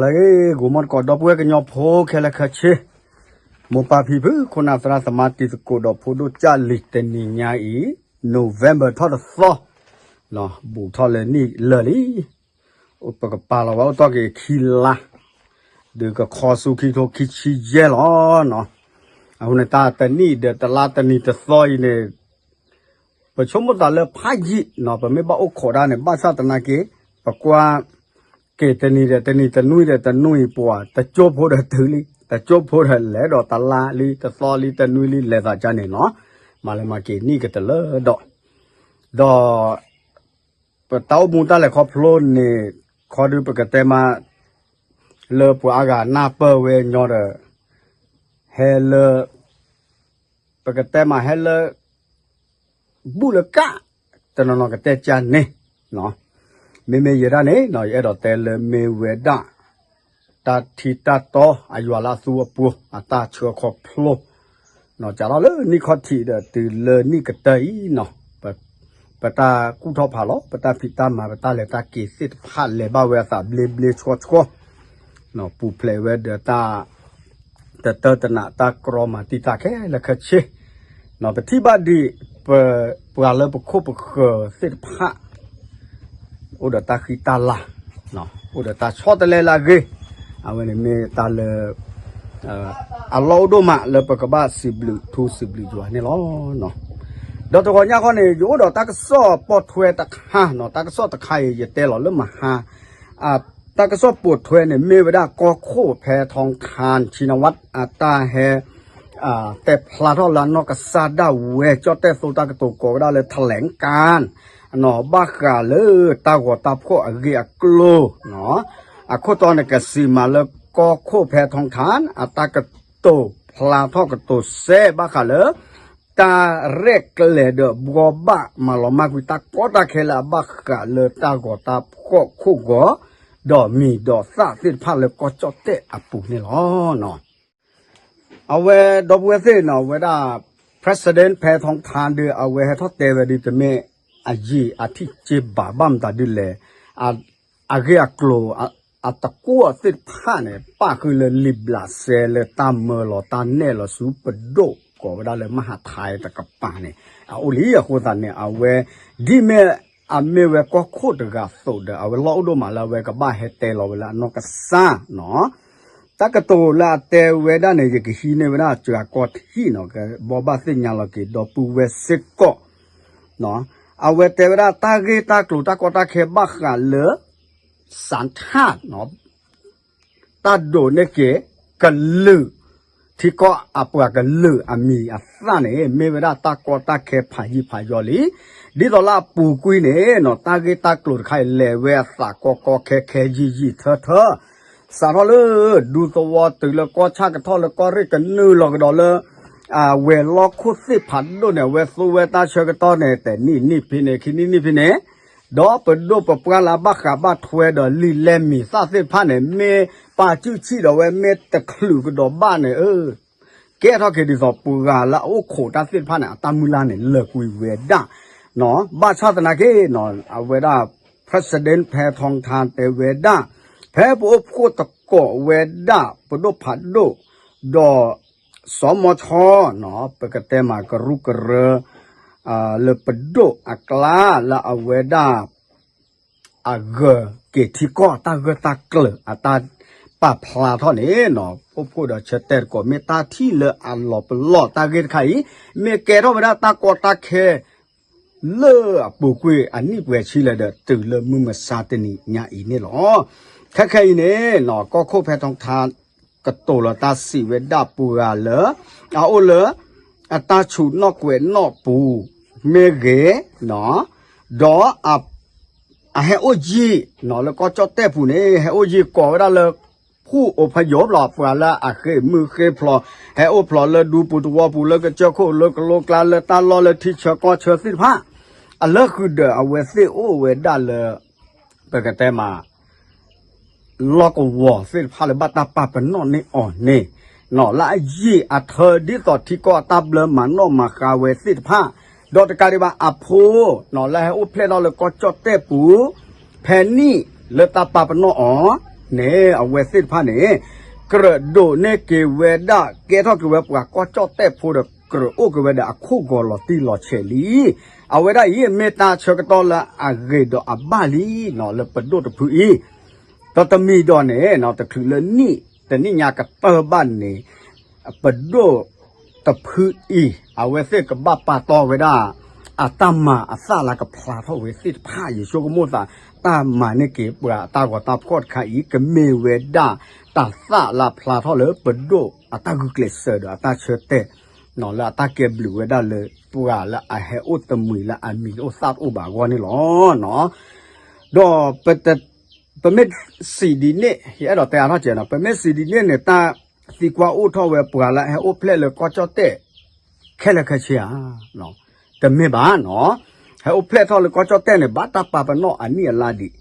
လၢဂ့ၤ ဂိၤမီတကိး ဒီပုၢ်ဝဲၢ်ကညီဖိခဲလၢာ်ခဲဆ့, မိၢ်ပၢ်ဖံဖု ခိၣ်နၢ်သရၣ်သမါ တံၤသကိးဒီးဖိဒိၣ်ကၢ်လံၤ တနံၤညါအံၤ November ထီၣ်တသီ, ဘူးထီၣ်လၢနံၣ်လၢာ်လံ, ပကပာ်လီၤဝဲအိၣ်တ့ၢ်က့ၤခံလါ, ဒုးကခီဆူခံကထိခံဆံယဲၢ်လီၤနီၤ. အဃိန့ၣ် တၢ်တနံၣ်ဒီးတလါတနံၤတသီအံၤန့ၣ် ပဆိကမိၣ်သးလၢဖးယံာ်နီၤ, ပမ့ၢ်ဘၣ်အိၣ်ခိးဒၣ်န့ၣ် ဘၣ်ဆၣ်သနာ်က့ ပကွၢ်က့ၤတနံၤဒီးတနံၤ တနွံဒီးတနွံအံၤ ပှၤတကၠိဖိဒီးတုၤလံ, တကၠိဖိဒီးလဲၤဒီးတလါလံ တသီလံ တနွံလံ လဲၤသးကါန့ၣ်နီၤ, မၤလၢမၤက့ၤနံၣ်ကတလၢဒီး, ဒီး ပတၢ်အိၣ်မူတၢ်လဲၤခီဖျိန့ၣ် ခီဒုးပကတဲမး လၢပှၤအါဂၤနၢ်ပၢၢ်ဝဲညီဒီး ဟဲလၢ ပကတဲမးဟဲလၢ ဘူၣ်လၢကၣ် တနီၤနီၤကတဲကၢ်န့ၣ်, မ့မ့ၢ်ယဲဒၣ်န့ၣ် ယအဲၣ်ဒိးတဲလၢမ့ၢ်ဝဲဒၣ် တၢ်ထံတၢ်တီအယွၤလၢအသူအပူၤ အတၢ်ဆှၢခီဖျိ စးထီၣ်လၢနံၣ်ခီၣ်ထံးဒီးတုၤလၢနံၣ်ကတၢၢ်အံၤနီၤ, ပတၢ်ကူၣ်ထီၣ်ဖးလီၤ ပတၢ်ဖံးတၢ်မၤ ပတၢ်လဲၤတၢ်က့ၤသ့ၣ်တဖၣ် လဲၤဘၣ်ဝဲအသးဘျ့ဘျ့ဆှီဆှီ, ပူၤဖျဲးဝဲဒီးတၢ် တတၢတနးတၢ်ကြီမၤတံာ်တာ်ခဲလၢာ်ခဲဆ့, ပထံၣ်ဘၣ်ဒံး ပ ပှၤလၢပခိၣ်ပဃၢၤသ့ၣ်တဖၣ် အိၣ်ဒီးတၢ်ဃံတၢ်လၤ, အိၣ်ဒီးတၢ်ဆီတလဲလၢအဂ့ၤ, အဝဲန့ၣ်မ့ၢ်တၢ်လၢ အလီၢ်အိၣ်ဒိၣ်မးလၢပကဘၣ်စံးဘျုးထူစံးဘျုးယွၤန့ၣ်လီၤ. ဒီးတဂီၤညါခီန့ၣ် ယအိၣ်ဒီးတၢ်ကစီၣ်ပိာ်ထွဲတခါနီၤ, တၢ်ကစီၣ်တခါအံၤ ယတဲလီၤလၢမဟါ တၢ်ကစီၣ်ပိာ်ထွဲန့ၣ် မ့ၢ်ဝဲဒၣ်ကီၢ်ခိၣ်ဖဲထီထါ ဆံနဝး အတၢ်ဟဲ တဲဖျါထီၣ်လၢအနီၢ်ကစၢ်ဒၣ်ဝဲ ကၠီၣ်တဲၣ်သိတၢ်ကတိၤကိးဝဲဒၣ်လၢ ထလဲကၣ် နီၤ ဘၣ်ဃးလၢတၢ်ဂီၤတၢ်ဖှီၣ်အဂ့ၢ်အကျိၤ အခိၣ်တီန့ၣ် ကစံးမးလၢကီၢ်ခိၣ်ဖဲထီထါ အတၢ်ကတိၤဖျါထီၣ်ကတိၤစဲ ဘၣ်ဃးလၢ တၢ်ရဲၣ်ကျဲၤဒီးဘှီဘၣ်မၤလီၤမၢ်ကွံာ်တၢ်ကီတၢ်ခဲလၢအဘၣ်ဃးလၢတၢ်ဂီၤတၢ်ဖှီၣ်ခိၣ်ဂီၤ ဒီးမံၤဒီးသၣ်သ့ၣ်တဖၣ်လၢကီၢ်ကၠီၣ်တဲၣ်အပူၤန့ၣ်လီၤ. အဝဲဒီပုၢ်ဝဲၢ်သ့ၣ်နီၤ အဝဲဒၣ် president ဖဲထီထါဒီး အဝဲဟဲထီၣ်တဲဝဲဒ်တမ့ၢ်အယံာ်အထံၣ်စ့ဘၣ် ဘၣ်မတၤဒ်လဲၣ်, အဂ့ၢ်အကျိၤ အတကွီၣ်သ့ၣ်တဖၣ်န့ၣ် ပၣ်ဃုာ်လၢလံာ်ဘျးစဲလၢတၢ်မၢလီၤတၢ်နဲၣ်လီၤဆူပဒိၣ်ကိးဝဲဒၣ်လၢမဟါထဲတကပၤန့ၣ် အအိၣ်လံ. အဃိသတးန့ၣ် အဝဲ ဒ်မ့ၢ်အမ့ၢ်ဝဲကီၢ်ခိၣ်တဂၤအသိးဒီး အဝဲလီၢ်အိၣ်ဒိၣ်မးလၢအဝဲကဘၣ်ဟဲတဲလီၤဝဲလၢအနီၢ်ကစၢ်နီၤ တၢ်ကတိၤလၢအတဲဝဲဒၣ်န့ၣ် ယကဟံးန့ၢ်ဝဲဒၣ်စှၤကီၢ်ထံးနီၤ ကဘီဘၣ်သ့ၣ်ညါလီၤက့ၤဒီပုၢ်ဝဲၢ်စ့ၢ်ကီး, အဝဲတဲဝဲဒၣ်တၢ်ဂ့ၢ်တၢ်ကျိၤတၢ်ကီတၢ်ခဲဘၣ်ဃးလၢ စးထၣ်နီၤ တၢ်ဒိးန့ၢ်က့ၤ ကလုာ် ထံကီၢ်အပှၤကလုာ်အမံၤအသၣ်န့ၣ် မ့ၢ်ဝဲဒၣ်တၢ်ကီတၢ်ခဲဖးယံာ်ဖးယီၤလံ. ဒ်သိးလၢအပူၤကွံာ်န့ၣ်နီၤ တၢ်ဂ့ၢ်တၢ်ကျိၤတခါအံၤ လဲၤဝဲအသးကီကီခဲခဲယံာ်ယံာ်ထၢထၢ စးထီၣ်လၢ ဒူသဝီတုၤလၢကီၢ်ဆၣ်ကထီၣ်လၢကီၢ်ရ့ၣ်ကနုာ်လီၤကဒီးလၢ အဝဲၤလီၢ်ခိၣ်သ့ၣ်ဖးဒိၣ်န့ၣ် အဝဲသူဝဲတၢ်ဆၢကတီၢ်န့ၣ် တနံၣ်နံၣ်ဖဲန့ၣ် ခံနံၣ်နံၣ်ဖဲန့ၣ် ဒီးပဒိၣ်ပပှၢ်လၢအဘၣ်ဃးဘၣ်ထွဲဒီးလံာ်လဲၢ်မံၤသၣ်သ့ၣ်တဖၣ်န့ၣ် မ့ၢ်ပာ်စုၣ်ဆံၣ်ဒီးဝဲ မ့ၢ်တချုးကဒီးဘၣ်န့ၣ် ကဲထီၣ်က့ၤဒ်သိးပှၤလၢအအိၣ်ခိးတၢ်သ့ၣ်တဖၣ်န့ၣ် အတၢ်မုၢ်လၢ်န့ၣ် လၢာ်ကွံာ်ဝဲဒၣ်နီၤ. ဘၣ်ဆၣ်သနာ်က့နီၤ အဝဲဒၣ် president ဖဲထီထါတဲဝဲဒၣ် ဖဲပအိၣ်ဖှိၣ်သကိးဝဲဒၣ် ပဒိၣ်ဖးဒိၣ် ဒီး စီၤမီၤဆီနီၤ ပကတဲမးကရူၢ်ကရၢ လၢပဒိၣ်အကျါလၢအဝဲဒၣ် အဂၢၤက့ၤထံကီၢ်တၢ်ဂၢၢ်တၢ်ကျၢၤ အတၢ်ပာ်ဖျါထီၣ်န့ၣ်နီၤ အိၣ်ဖှိၣ်ဒီးဆၢတဲာ်တကိး မ့ၢ်တၢ်ထံၣ်လၢအလီၤပလီၢ် တၢ်ဂ့ၢ်တခါအံၤ မ့ၢ်ကဲထီၣ်ဝဲဒၣ်တၢ်ကီတၢ်ခဲ လၢအပူၤကွံာ်အနံၣ်ပှဲၤဆံလၢာ်ဒီး တုၤလၢမုၢ်မဆါတနံၤညါအံၤန့ၣ်လီၤ. ခဲခဲအံၤန့ၣ်နီၤ ကီၢ်ခိၣ်ဖဲထီထါ ကတိၤလီၤတၢ်စံးဝဲဒၣ်ပှၤလၢ အအိၣ်လၢ အတၢ်ဆူးနီၣ်ကွဲးနီၣ်ပူၤမ့ၢ်ဂ့ၤနီၤ ဒီး အဟဲအိၣ်ယံၤနီၤ လၢကီၢ်ကၠီၣ်တဲၣ်ပူၤန့ၣ် ဟဲအိၣ်ယံၤကိးဝဲဒၣ်လၢ ဖူအိၣ်ဖယိးဘျီ ပှၤလၢအဃ့ၢ်မုၢ်ဃ့ၢ်ဖျိး ဟဲအိၣ်ဖျိးလၢဒူပူၤသဝီပူၤ လၢကစၢၢ်ခိၣ် လၢကလိကျါ လၢတၢ်လီၢ်လၢထံဆၢကီၢ်ဆၢသ့ၣ်တဖၣ် အလၢဃုာ်ဒီးအဝဲသ့ၣ်အိၣ်ဝဲဒၣ်လၢ ပကတဲမး လီၢ်ကဝီၤသ့ၣ်တဖၣ်လၢဘၣ်တၢ်ပာ်ပနီၣ်န့ၢ်အီၤန့ၣ်နီၤ လၢအယံာ်အထၢဒ်သိးထံကီၢ်အတၢ်ဘျၢမၤနီၣ်မၤဃါဝဲသ့ၣ်တဖၣ် ဒီးတကးဒံးဘၣ်အဖိနီၤ လၢဟဲအိၣ်ဖျဲၣ်ထီၣ်လၢကီၢ်ကၠီၣ်တဲၣ်ပူၤ ဖဲနံၣ်လၢတၢ်ပာ်ပနီၣ်အီၤ န့ၣ် အဝဲသ့ၣ်တဖၣ်န့ၣ် ကြၢးဒိးန့ၢ်က့ၤဝဲဒၣ် ကဲထီၣ်က့ၤဝဲပှၤကီၢ်ကၠီၣ်တဲၣ်ဖိဒီး ကြၢးအိၣ်က့ၤဝဲဒီးအခိၣ်ဂီၤလီၤတံၢ်လီၤဆဲးလံ. အဝဲဒၣ်အံၤ မ့ၢ်တၢ်ဆၢကတီၢ်လၢအဂ့ၤဒီးအဘၣ်လံနီၤ လၢပဒိၣ်တဖုအံၤ ဒီးတမံၤဒီးန့ၣ် တချုးလၢနံၣ်တနံၣ်ညါကတၢၢ်ဘၣ်န့ၣ် ပဒိၣ်တဖုအံၤ အဝဲသ့ၣ်ကဘၣ်ပာ်တီဝဲဒၣ် အတၢ်မၤအသၣ်လၢကဖျါထီၣ်ဝဲသ့ၣ်တဖၣ် ယဆိကမိၣ်သး တၢ်မၤန့ၢ်က့ၤပှၤအတၢ်ဂီၤတၢ်ဖှီၣ်တခါအံၤ ကမ့ၢ်ဝဲဒၣ်တၢ်သၣ်လၢအဖျါထီၣ်လၢပဒိၣ်အတၢ်ဂုာ်ကျဲးစၢးဒီးအတၢ်ဆၢတဲာ် လၢအတၢ်ကဲဘျုးဝဲဒၣ်လၢ ပှၤလၢအဟဲအိၣ်တမှံၤလၢအမံၤအိၣ်သၣ်တအိၣ်ဘၣ်အဂီၢ်န့ၣ်လီၤ. ဒီး ပမ့ၢ်စံးဒ်န့ၣ် ယအဲၣ်ဒိးတဲအါထီၣ်ကဲးနီၤ ပမ့ၢ်စံးဒ်န့ၣ်န့ၣ် တၢ်သံကွၢ်အိၣ်ထီၣ်ဝဲပှၤလၢဟဲအိၣ်ဖျဲၣ်လၢကီၢ်ကၠီၣ်တဲၣ် ခဲလၢာ်ခဲဆ့ဧါ. တမ့ၢ်ဘၣ်နီၤ. ဟဲအိၣ်ဖျဲၣ်ထီၣ်လၢကီၢ်ကၠီၣ်တဲၣ်န့ၣ် ဘၣ်တၢ်ပာ်ပနီၣ်အနံၣ်အလါဒံး.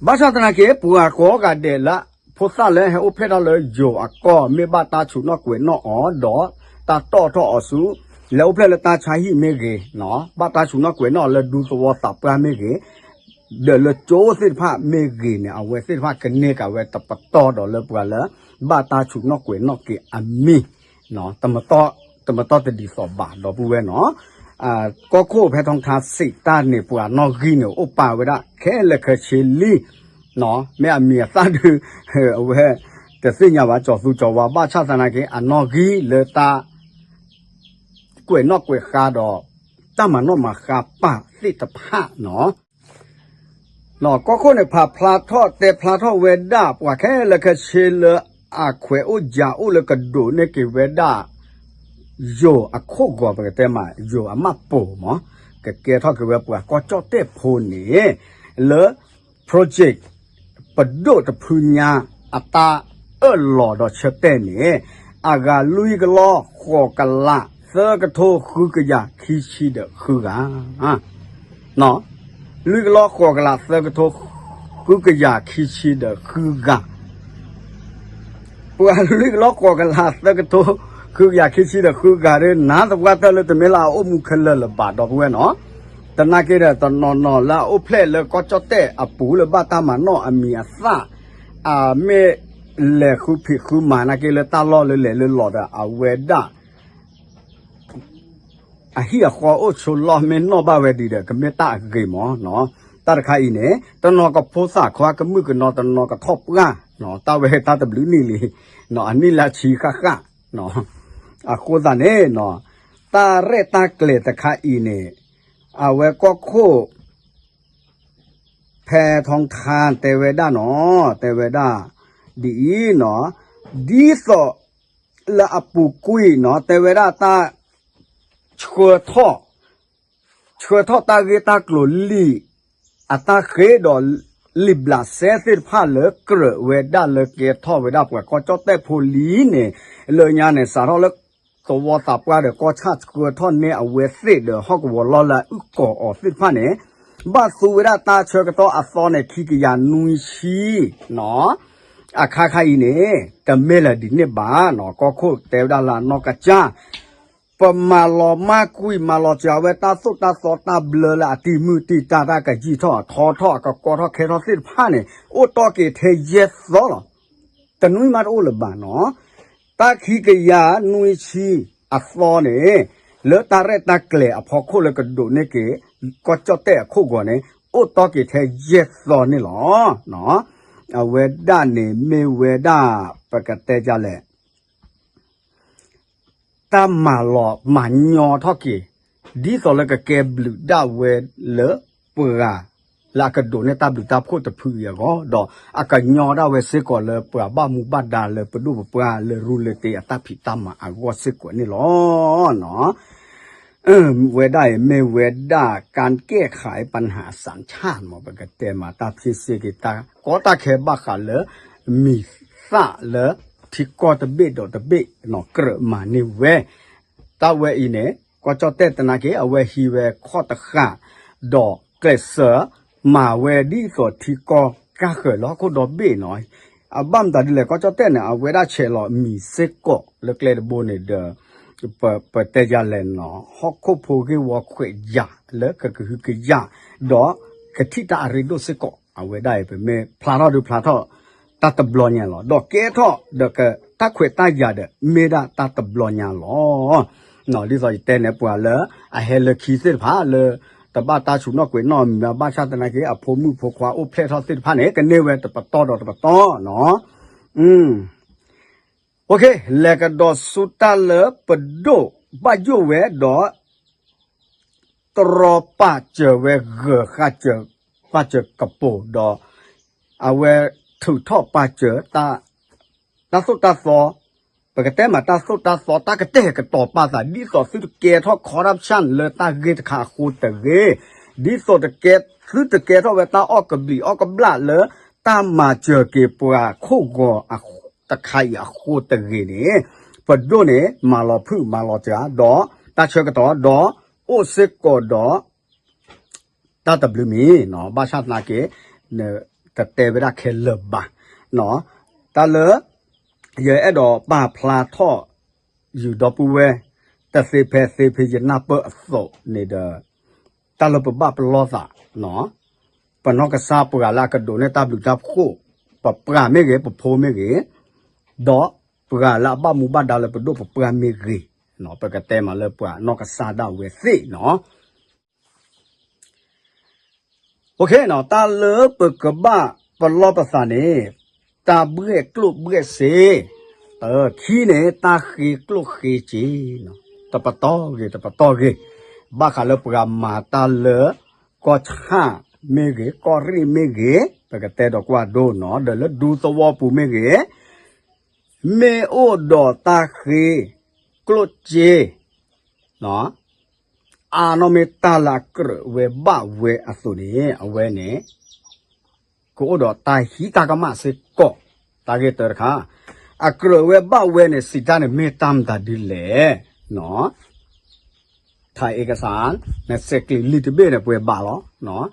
ဘၣ်ဆၣ်သနာ်က့ ပှၤကိးဂၤဒဲးလၢ ဖိသၣ်လၢဟဲအိၣ်ဖျဲၣ်ထီၣ်လၢယိၤအကီၢ် မ့ၢ်ဘၣ်တၢ်ဆူးနီၣ်ကွဲးနီၣ်အီၤ ဒီးတၢ်တီၣ်ထီၣ်အီၤဆူ လဲၤအိၣ်ဖျဲၣ်လၢတၢ်ဆါဟံၣ်မ့ၢ်ဂ့ၤ, ဘၣ်တၢ်ဆူးနီၣ်ကွဲးနီၣ်လၢဒူသဝီသးပှၢ်မ့ၢ်ဂ့ၤ, ဒီးလၢကၠိသ့ၣ်တဖၣ်မ့ၢ်ဂ့ၤန့ၣ် အဝဲသ့ၣ်တဖၣ်ကန့ၢ်က့ၤဝဲတပတီၢ်ဒီးလၢပှၤလၢ ဘၣ်တၢ်ဆူးနီၣ်ကွဲးနီၣ်က့ၤအမံၤ တမတီၢ်တဒ်သိးဘၣ်ဒီပုၢ်ဝဲၢ်နီၤ. ကီၢ်ခိၣ်ဖဲထီထါစံးတၢ်န့ၣ် ပှၤနီၣ်ဂံၢ်န့ၣ် အိၣ်ပာ်ဝဲဒၣ်ခဲလၢာ်ခဲဆ့လံ. မ့ၢ်အမံၤအသၣ်ဒုး အဝဲ တသ့ၣ်ညါဘၣ် ကၠီၤသူကၠီၤဝါ ဘၣ်ဆၣ်သနာ်က့ အနီၣ်ဂံၢ်လၢတၢ် ကွဲးနီၣ်ကွဲးဃါဒီး တၢ်မၤနီၣ်မၤဃါပာ်သ့ၣ်တဖၣ်နီၤ. ကီၢ်ခိၣ်န့ၣ် ဖးဖျါထီၣ်တဲဖျါထီၣ်ဝဲဒၣ် ပှၤခဲလၢာ်ခဲဆ့လၢအခွဲးအိၣ်ယၢအိၣ်လၢကဒိးန့ၢ်က့ၤဝဲဒၣ် ယိၤအခိၣ်ဂီၤ ပကတဲမး ယိၤအမၢ်ပိာ်မး ကကဲထီၣ်က့ၤဝဲပှၤကီၢ်ကၠီၣ်တဲၣ်ဖိန့ၣ် လၢ project ပဒိၣ်တဖုညါ အတၢ်အၢၣ်လီၤဒီးဆၢတဲာ်န့ၣ် အဂၤလွံၢ်ကလီၢ်ဃိးကလး သၢကထိဃုကယၤခံဆံဒီးဃုဂၤ လွံၢ်ကလီၢ်ဃိးကလး သၢကထိဃုကယၤခံဆံဒီးဃုဂၤ ပှၤလွံၢ်ကလီၢ်ဃိးကလး သၢကထိ ဃုကယၤခံဆံဒီးဃုဂၤဒီး နၤသပှၢ်တၢၢ်လၢတမ့ၢ်လၢအအိၣ်မူခဲလၢာ်လၢၤဘၣ်ဒီပုၢ်ဝဲၢ်နီၤ. သနာ်က့ဒီး တနီၤနီၤလၢအအိၣ်ဖျဲၣ်လၢကီၢ်ကၠီၣ်တဲၣ်အပူၤလၢဘၣ်တၢ်မၤနီၣ်အမံၤအသၣ် အမ့ၢ်လဲၤဃုဖံးဃုမၤနာ်က့လၢတၢ်လီၢ်လၢလဲၤလၢလီၤဒီး အဝဲဒၣ် အဟံၣ်အဃီအိၣ်ဆိးလီၢ်မ့ၢ်နီၣ်ဘၣ်ဝဲဒ်ဒီး ကမ့ၢ်တၢ်အဂ့ၤမးနီၤ. တၢ်တခါအံၤန့ၣ် တနီၤကဖိသၣ်ခွါကမုၣ်ကနီၤ တနီၤကထီၣ်ပှၢ် တၢ်ဝဲတၢ်တဘျုးနံၣ်လံ အနံၣ်လၢဆံဃၣ်ဃၣ် အဃိသတးန့ၣ် တၢ်ရဲၣ်တၢ်ကျဲၤတခါအံၤန့ၣ် အဝဲကီၢ်ခိၣ် ဖဲထီထါတဲဝဲဒၣ်နီၤ တဲဝဲဒၣ် ဒ်အံၤနီၤ ဒ်သိးလၢအပူၤကွံာ်နီၤ တဲဝဲဒၣ်တၢ် ဆှၢထီၣ် ဆှၢထီၣ်တၢ်ဂ့ၢ်တၢ်ကျိၤလံာ်အတၢ်ဃ့ဒီး လံာ်ဘျးစဲသ့ၣ်တဖၣ်လၢကြၢးဝဲဒၣ်လၢကဲထီၣ်ဝဲဒၣ်ပှၤကီၢ်ကၠီၣ်တဲၣ်ဖိလံန့ၣ် လၢညါန့ၣ် စးထီၣ်လၢ သဝီသးပှၢ်ဒီးကီၢ်ဆၣ်ဆှၢထီၣ်န့ၢ်အဝဲသ့ၣ်ဒီးဟီၣ်ကဝီၤလီၢ်လၢအအုၣ်ကီၤအီၤသ့ၣ်တဖၣ်န့ၣ် ဘၣ်သူဝဲဒၣ်တၢ်ဆၢကတီၢ်အသီန့ၣ် ခံကယၤနွံဆံနီၤ အခါခါအံၤန့ၣ် တမ့ၢ်လၢၤဒ်န့ၣ်ဘၣ်နီၤ ကီၢ်ခိၣ်တဲဝဲဒၣ်လၢအနီၢ်ကစၢ် ပမၤလီၤမၢ်ကွံာ်မၤလီၤစှၤဝဲတၢ်သိၣ်တၢ်သီတၢ်ဘျၢလၢအတံၤမုၢ်တံၤတၢ် တၢ်ကယံာ်ထီၣ်အထီထီၣ်အကကီထီၣ်ခဲထီၣ်သ့ၣ်တဖၣ်န့ၣ် အိၣ်တီၢ်က့ၤထဲယဲၢ်သီလီၤ. တနွံမးတအိၣ်လၢၤဘၣ်နီၤ တၢ်ခံကယၤနွံဆံအသီန့ၣ် လၢတၢ်ရဲၣ်တၢ်ကျဲၤအဖီခိၣ်လၢကဒိးန့ၢ်က့ၤ ကီၢ်ကၠီၣ်တဲၣ်အခိၣ်ဂီၤန့ၣ် အိၣ်တီၢ်က့ၤထဲယဲၢ်သီန့ၣ်လီၤ. အဝဲဒၣ်န့ၣ်မ့ၢ်ဝဲဒၣ် ပကတဲဒ်လဲၣ် တၢ်မၤလီၤမၤညီထီၣ်က့ၤ ဒ်သိးလၢကကဲဘျုးဒၣ်ဝဲလၢပှၤ လၢအကဒိးန့ၢ်တၢ်ဘျုးတၢ်ဖှိၣ်တဖုအံၤအဂီၢ် ဒီးအကညီဒၣ်ဝဲစ့ၢ်ကီးလၢပှၤဘၣ်မူဘၣ်ဒါလၢပဒိၣ်ပပှၢ်လၢရူလၢတ့အတၢ်ဖံးတၢ်မၤအဂီၢ်စ့ၢ်ကီးန့ၣ်လီၤ. ဝဲဒၣ်အံၤမ့ၢ်ဝဲဒၣ် ကၣ်ကဲၣ်ဃာ်အပၣ်နဟးစၣ်ဆၣ်မး ပကတဲမး တၢ်ဖ့စ့ၢ်ကီးတၢ်ကီတၢ်ခဲဘၣ်ဃးလၢ မံၤသၣ်လၢထံကီၢ်တဘ့ၣ်ဒီးတဘ့ၣ် ကြၢးမၤန့ၢ်ဝဲ တၢ်ဝဲအံၤန့ၣ် ကီၢ်ကၠီၣ်တဲၣ်သနာ်က့ အဝဲဟံးဝဲခီၣ်တဃာ် ဒီးကျဲးစၢးမၤဝဲဒ်သိးထံကီၢ်ကၢ်ဃၢၤလၢဟီၣ်ခိၣ်ဒီဘ့ၣ်နီၤ. အဘၣ်မတၤဒ်လဲၣ် ကီၢ်ကၠီၣ်တဲၣ်န့ၣ် အဝဲဒၣ်ဆဲးလီၤမံၤစ့ၢ်ကီးလၢကျဲတဘိန့ၣ်ဒီး ပတဲယၤလဲၣ်နီၤ ဟီၣ်ခိၣ်ဖိဂ့ၢ်ဝီခွဲးယာ်လၢကကဟုကယာ် ဒီးကထံၣ်တၢ်အရ့ဒိၣ်စ့ၢ်ကီး အဝဲဒၣ်အံၤ ပမ့ၢ်ဖျါထီၣ်ဒုးဖျါထီၣ် တၢ်တဘျီညါလီၤ. ဒီးကဲထီၣ်ဒီးတၢ်ခွဲးတၢ်ယာ်ဒီး မ့ၢ်ဒၣ်တၢ်တဘျီညါလီၤ. ဒ်သိးယတဲန့ၣ် ပှၤလၢအဟဲလၢခံသ့ၣ်တဖၣ်လၢ တဘၣ်တၢ်ဆူးနီၣ်ကွဲးနီၣ်မံၤ ဘၣ်ဆၣ်သနာ်က့ အဖိမုၣ်ဖိခွါအိၣ်ဖျဲၣ်ထီၣ်သ့ၣ်တဖၣ်န့ၣ် ကန့ၢ်ဝဲတပတီၢ်ဒီးတပတီၢ်နီၤ. လဲၤကဒီးဆူတၢ်လၢပဒိၣ်ဘၣ်ယိၣ်ဝဲဒီး တြီပာ်စၢၤဝဲဂၢၤဃာ်စၢၤ ပာ်စၢၤကပိာ်ဒီး အဝဲထုးထီၣ်ပာ်စၢၤ တၢ်သိၣ်တၢ်သီ, ပကတဲမးတၢ်သိၣ်တၢ်သီ တၢ်ကတဲာ်ကတီၤပာ်သး ဒ်သိးသုတကဲထီၣ် corruption လၢတၢ်ဂ့ၢ်တခါအဃိတဂ့ၤ, ဒ်သိးတကဲ သုတကဲထီၣ်ဝဲတၢ်အီၣ်ကဘျံးအီၣ်ကဘျၣ်လၢ တၢ်မၤစၢၤက့ၤပှၤခိၣ်ဂီၤတခါအံၤအဃိတဂ့ၤန့ၣ်, ပဒိၣ်န့ၣ် မၤလီၤဖုၣ်မၤလီၤစှၤ ဒီးတၢ်ဆၢကတီၢ် ဒီးအိၣ်စ့ၢ်ကီးဒီး တၢ်တဘျုးမံၤနီၤ, ဘၣ်ဆၣ်သနာ်က့ တတဲဝဲဒၣ်ခဲလၢာ်ဘၣ်နီၤ, တၢ်လၢ ယအဲၣ်ဒိးပာ်ဖျါထီၣ် ယုာ်ဒီပုၢ်ဝဲၢ် တသ့ဖဲသ့ဖဲယနၢ်ပၢၢ်အသိးန့ၣ်ဒီး တၢ်လၢပဘၣ်ပလီၢ်သးနီၤ, ပနီၢ်ကစၢ်ပှၤလၢအကဒိးန့ၢ်တၢ်ဘျုးတၢ်ဖှိၣ် ပပှၤမ့ၢ်ဂ့ၤ ပဖိမ့ၢ်ဂ့ၤ, ဒီးပှၤလၢအဘၣ်မူဘၣ်ဒါလၢပဒိၣ်ပပှၢ်မ့ၢ်ဂ့ၤ, ပကတဲမးလၢပှၤနီၢ်ကစၢ်ဒၣ်ဝဲသ့ၣ်နီၤ. တၢ်လၢပကဘၣ်ပလီၢ်ပသးန့ၣ်, တၢ်ဘှဲၣ်ကျိၣ်ဘှဲၣ်စ့, ခံန့ၣ် တၢ်ဃ့ကျိၣ်ဃ့စ့, တပတီၢ်ဂ့ၤ တပတီၢ်ဂ့ၤ, ဘၣ်ဃးလၢပှၤမၤတၢ်လၢ ကီၢ်ဆၣ်မ့ၢ်ဂ့ၤ ကီၢ်ရ့ၣ်မ့ၢ်ဂ့ၤ, ပကတဲဒီးကွၢ်ဒိနီၤ ဒီးလၢဒူသဝီပူၤမ့ၢ်ဂ့ၤ မ့ၢ်အိၣ်ဒီးတၢ်ဃ့ကျိၣ်စ့ အါနီၢ်မ့ၢ်တၢ်လၢအကြၢးဝဲဘၣ်ဝဲအသိးန့ၣ် အဝဲန့ၣ် ကအိၣ်ဒီးတၢ်ဟံးတၢ်ကမၣ်စ့ၢ်ကီး, တၢ်ဂ့ၢ်တၢတခါ, အကြၢးဝဲဘၣ်ဝဲန့ၣ် စံးတၢ်န့ၣ်မ့ၢ်တၢ်မတၤဒ်လဲၣ် ထးအ့ကစၢ်, နစဲးကျံးလံာ်တဘ့ၣ်န့ၣ် ပှဲၤဘးလီၤ,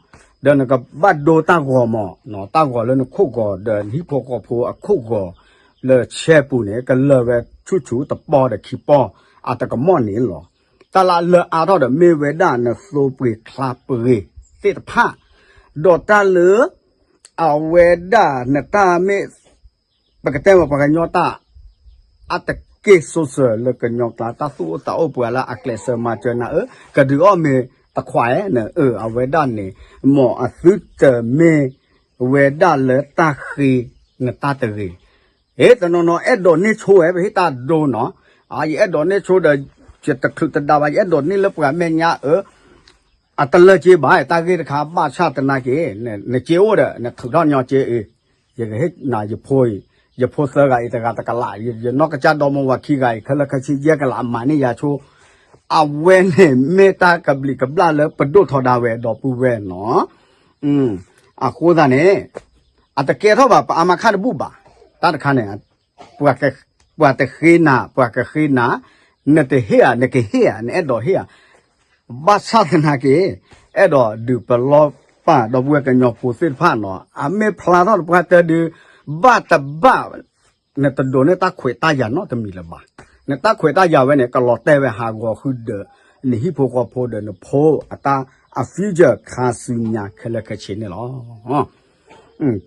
ဒီးနကဘၣ်ဒိတၢ်ဂီၤမး, တၢ်ဂီၤလၢနခိၣ်ဂီၤ ဒီးနဟံၣ်ဖိဃီဖိအခိၣ်ဂီၤ လၢဆဲပူၤန့ၣ် ကလၢာ်ဝဲဆူၣ်ဆူၣ်တပီဒီးခံပီ အတကမီၣ်န့ၣ်လီၤ. တၢ်လၢအအါထီၣ်ဒီးမ့ၢ်ဝဲဒၣ်နသိပှ့ၤချါပှ့ၤသ့ၣ်တဖၣ်, ဒီးတၢ်လၢ အဝဲဒၣ်နတၢ်မ့ၢ် ပကတဲမ့ၢ်ပှၤကညီတၢ် အတက့ၢ်စိစၢၤလၢကညီကျါ တၢ်သူၣ်အိၣ်သးအိၣ်ပှၤလၢအကျဲးစၢးမၤစၢၤနၤဧၢ, ကဒုးအီၣ်မ့ၤတခွးဧဲ, အဝဲဒၣ်န့ၣ် မ်အသုတမ့ၢ်ဝဲဒၣ်လၢတၢ်ဃ့နတၢ်တဂ့ၤ, ဟ့ၣ်တနီၤနီၤအဲၣ်ဒိးန့ၢ်ဆိဝဲ ပဟ့ၣ်တၢ်ဒိနီၤ, ယအဲၣ်ဒိးန့ၢ်ဆိဒီး ယတချုးတဒါဘၣ် ယအဲၣ်ဒိးန့ၢ်လၢပှၤမဲာ်ညါဧၢ အတလၢက့ဘၣ် တၢ်ဂ့ၢ်တခါ ဘၣ်ဆၣ်သနာ်က့ နက့အိၣ်ဒီး နထုးထီၣ်ညီက့အံၤ, ယကဟ့ၣ်နၤယဖိအံၤ, ယဖိသၢဂၤအံၤ တဂၤတကလး, ယနီၢ်ကစၢ်ဒီမါဝၤခံဂၤအံၤ ခဲလၢာ်ခဲဆ့ယဲၢ်ကလး မၤန့ၢ်ယၤဆိ, အဝဲန့ၣ်မ့ၢ်တၢ်ကဘျံးကဘျၣ်လၢပဒိၣ်ထီဒါဝဲဒီပုၢ်ဝဲၢ်နီၤ. အဃိသတးန့ၣ် အတကဲထီၣ်ဘၣ် ပအါမးခါတဘူၣ်ဘၣ်, တၢ်တခါန့ၣ် ပှၤတဃ့နၤ ပှၤကဃ့နၤ, နတဟ့ၣ်ဧါ နကဟ့ၣ်ဧါ နအဲၣ်ဒိးဟ့ၣ်ဧါ, ဘၣ်ဆၣ်သနာ်က့ အဲၣ်ဒိးဒုးပလီၢ်ပာ်ဒီပုၢ်ဝဲၢ်ကညီဖိသ့ၣ်တဖၣ်နီၤ, အမ့ၢ်ဖျါထီၣ်တပှၢ်တၢၢ်ဒုး ဘၣ်တဘၣ် နတဒိးန့ၢ်တၢ်ခွဲးတၢ်ယာ်နီတမံၤလၢၤဘၣ်. နတၢ်ခွဲးတၢ်ယာ်ဝဲန့ၣ် ကလီၤတဲာ်ဝဲဟးဂီၤဃုာ်ဒီး နဟံၣ်ဖိဃီဖိဒီးနဖိအတၢ် အ future ခါဆူညါခဲလၢာ်ခဲဆ့န့ၣ်လီၤ.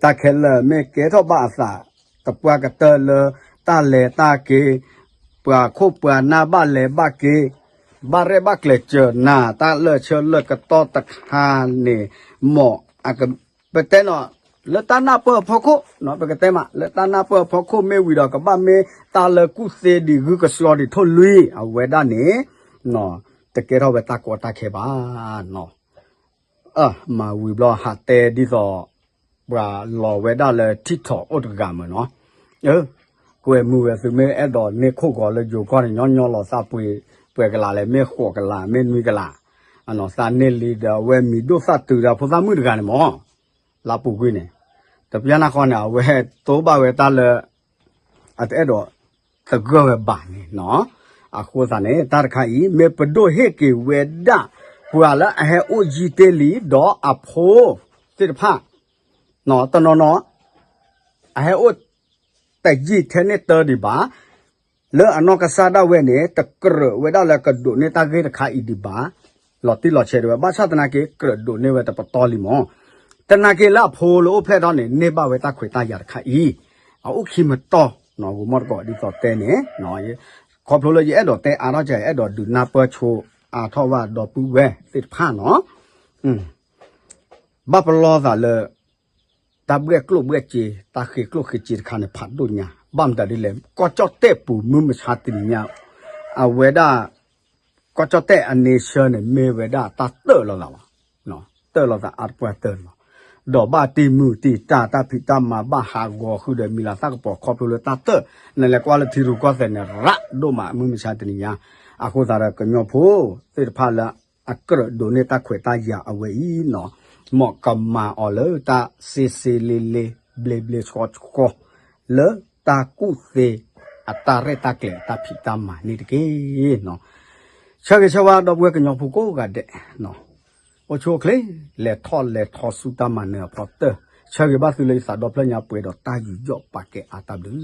တၢ်ခဲလၢာ်မ့ၢ်ကဲထီၣ်ဘၣ်အသး တပှၢ်ကတၢၢ်လၢ တၢ်လဲၤတၢ်က့ၤ ပှၤခိၣ်ပှၤနၢ်ဘၣ်လဲၤဘၣ်က့ၤ ဘၣ်ရဲၣ်ဘၣ်ကျဲၤစၢၤနၤ တၢ်လၢဆၢလၢကတီၢ်တခါန့ၣ် မ်အက ပတဲနီၤ လၢတၢ်နၢ်ပၢၢ်အဖီခိၣ် ပကတဲမး လၢတၢ်နၢ်ပၢၢ်အဖီခိၣ်မ့ၢ်ဝံၤဒီး ကဘၣ်မ့ၢ်တၢ်လၢကူၣ်သ့ဒံး ဂုၢ်ကဆှီဒံးထိၣ်လွံၢ် အဝဲဒၣ်န့ၣ် တကဲထီၣ်ဝဲတၢ်ကီတၢ်ခဲဘၣ်နီၤ. မၤဝံၤဘျီဟးတဲဒ်သိး ပှၤလီၤဝဲဒၣ်လၢ TikTok အိၣ်တဂၤမ့ၢ်နီၤ, ကွဲမုာ်ဝဲ သုမ့ၢ်အဲၣ်ဒိးန့ၢ်ခိၣ်ဂီၤလၢယိၤကီၢ်န့ၣ် ညီညီလီၤသးပှ့ၤ ပှဲၤကလးလဲၣ် မ့ၢ်ဃိးကလး မ့ၢ်နွံကလး, သးန့ၢ်လံဒီး အဝဲမံၤဒိၣ်သၣ်တုၤဒီးဖိသၣ်မုၣ်တဂၤန့ၣ်မ့ၢ် လါပူၤကွံာ်န့ၣ်, တပျၢ်နၢ်ဃီန့ၣ် အဝဲတိဘၣ်ဝဲတၢ်လၢ အတအဲၣ်ဒိးသဂၢၢ်ဝဲဘၣ်န့ၣ်နီၤ. အဃိသတးန့ၣ် တၢ်တခါအံၤ မ့ၢ်ပဒိၣ်ဟ့ၣ်က့ၤဝဲဒၣ် ပှၤလၢအဟဲအိၣ်ယံာ်တ့ၢ်လံ ဒီးအဖိသ့ၣ်တဖၣ် တနီၤနီၤ အဟဲအိၣ်တယံာ်ထဲန့ၣ်တၢ်ဒံးဘၣ် လၢအနီၢ်ကစၢ်ဒၣ်ဝဲန့ၣ် တကြၢးဝဲဒၣ်လၢကဒိးန့ၢ်တၢ်ဂ့ၢ်တခါအံၤဒံးဘၣ် လီၤတံၢ်လီၤဆဲးဒံးဝဲ ဘၣ်ဆၣ်သနာ်က့ ကြၢးဒိးန့ၢ်ဝဲတပတီၢ်လံမ့ၢ် သနာ်က့လၢအဖိလၢအိၣ်ဖျဲၣ်ထီၣ်န့ၣ် န့ၢ်ဘၣ်ဝဲတၢ်ခွဲးတၢ်ယာ်တခါအံၤ အအိၣ်ခံမတီၢ်နီၤ ဂီၤမီၢ်တကိးဒ်သိးတဲန့ၣ် ခီဖျိလၢယအဲၣ်ဒိးတဲအါထီၣ်ကဲ အဲၣ်ဒိးဒုးနၢ်ပၢၢ်ဆိအါထီၣ်ဘၣ်ဒီပုၢ်ဝဲၢ်သ့ၣ်တဖၣ်နီၤ ဘၣ်ပလီၢ်သးလၢ တၢ်ဘှဲၣ်ကျိၣ်ဘှဲၣ်စ့ တၢ်ဃ့ကျိၣ်ဃ့စ့တခါန့ၣ် ဖးဒိၣ်ညါ ဘၣ်မတၤဒ်လဲၣ် ကီၢ်ကၠီၣ်တဲၣ်ပူၤမုၢ်မဆါတနံၤညါ အဝဲဒၣ် ကီၢ်ကၠီၣ်တဲၣ်အ nature န့ၣ် မ့ၢ်ဝဲဒၣ်တၢ်တၢၢ်လီၤသးလီၤ. တၢၢ်လီၤသးအါတပှၢ်တၢၢ်လီၤ. ဒီးဘၣ်တ့ၢ်မုၢ်တ့ၢ်တၢ် တၢ်ဖံးတၢ်မၤ ဘၣ်ဟးဂီၤဃုာ်ဒီးမံၤလၤသၣ်ကပီၤ ခီဖျိလၢတၢ်တၢၢ် နလဲၤကွၢ်လၢထံရူၢ်ကီၢ်သဲးန့ၣ် ရးဒိၣ်မးမုၢ်မဆါတနံၤညါ အဃိသတးဒီးကညီဖိသ့ၣ်တဖၣ်လၢ အကြၢးဒိးန့ၢ်တၢ်ခွဲးတၢ်ယာ်အဝဲအံၤနီၤ မ်ကမၤအီၤလၢတၢ်စ့စ့လ့လ့ ဘျ့ဘျ့ဆှီဆှီ လၢတၢ်ကူၣ်သ့ အတၢ်ရဲၣ်တၢ်ကျဲၤအတၢ်ဖံးတၢ်မၤန့ၣ်တက့ၢ်နီၤ ဆၢဂ့ၤဆၢဝါဒီပုၢ်ဝဲၢ်ကညီဖိကိးဂၤဒဲး အိၣ်ဆူၣ်အိၣ်ချ့ လဲၤထီၣ်လဲၤထီဆူတၢ်မၤနၢၤအဖီတၢၢ် ဆၢဂ့ၤဘၣ်သုလၢယသးဒီဖျၢၣ်ညါပှဲၤဒီးတၢ်ယူးယီၣ်ပာ်ကဲအါတၢ်ဘျုး